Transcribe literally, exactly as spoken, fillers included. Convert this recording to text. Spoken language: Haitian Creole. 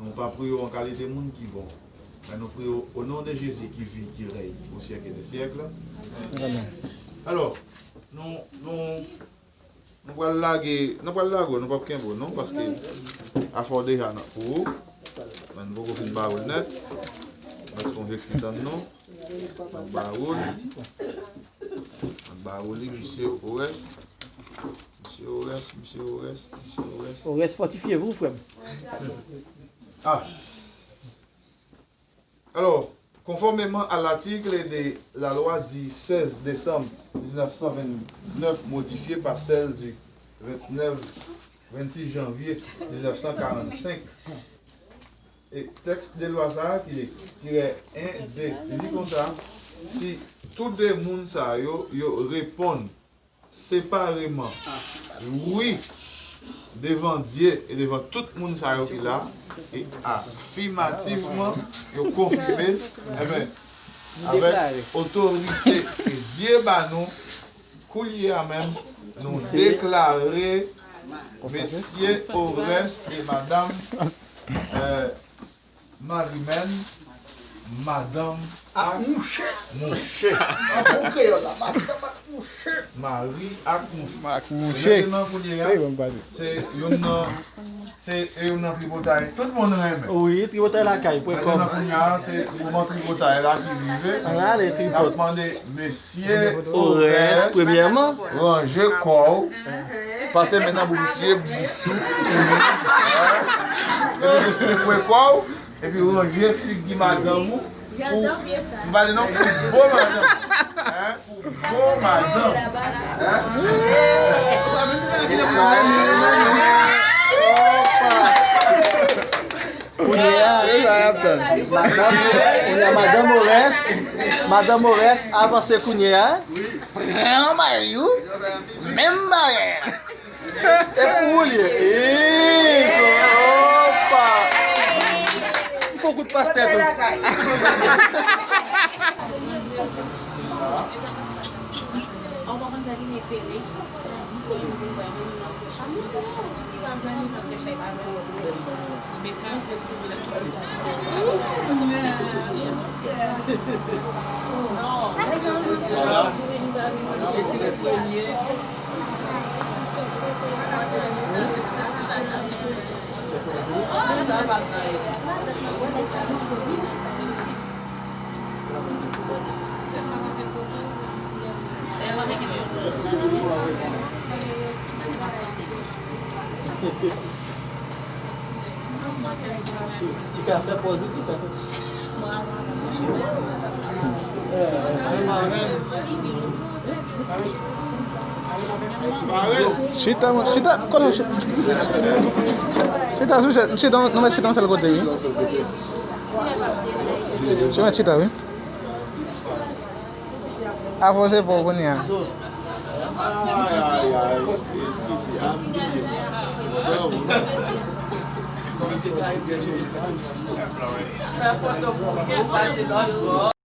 Nou pa priye w an kalite moun ki bon, men nou priye w o non de Jezi ki viv, ki rèy pou syèk e de syèk. Amèn. Alò, nou, nou, nou pral lage, nou pral lage w, nou p ap kenbe w non, paske afè w deja nan pou ou. Men nou poko fin ba ou l nèt. Mèt konjekti tann nou. Mwen ba ou li. Mwen ba ou li, misye Orès. Misye Orès, misye Orès, misye Orès. Orès, fòtifye vou, frè m. Ah. Alors, conformément à l'article de la loi du seize décembre mille neuf cent vingt-neuf modifiée par celle du vingt-neuf, vingt-six janvier mille neuf cent quarante-cinq, e tèks de lwa sa a ki li tirè en, de, li di konsa, si tou de moun sa yo, yo reponn separeman wi devan Dye e devan tout moun sa yo ki la, e afimativman yo konfime, enben, avèk otorite ke Dye ba nou, koulye a menm, nou deklare mesye Orès e madanm, euh, Marimèn, madanm ak mouche. Mouche. An bon kreyòl la, madanm ak mouche. Mari ak mouche. Ak mouche. Mentnan, kounye a, se youn nan, se youn nan tripotay tout moun renmen. Wi, tripotay lakay, pwen kòm. Mentnan, kounye a, se moman tripotay la ki rive. N ap mande mesye Orès, premyèman, ranje kò w. Pase men nan bouch misye, bouch ou. Epi nou sekwe kò w. Epi ranje figi madanm ou pou, m pa di non, pou bon madanm. Hein? Pou bon madanm. Hein? Opa! Kounye a, madanm, kounye a, madanm Orès, madanm Orès avanse kounye a. Pran mayo, menm bagay la. Se pou ou l ye. Ee, so, opa! M fè w kout pastè tou. Ti kafe, pòz ou, ti kafe. Chita, chita, kote w chita? Chita sou chèz, chita, nou mèt chita yon sèl kote, wi. Sou mèt chita, wi. Avò se pa w kounye a.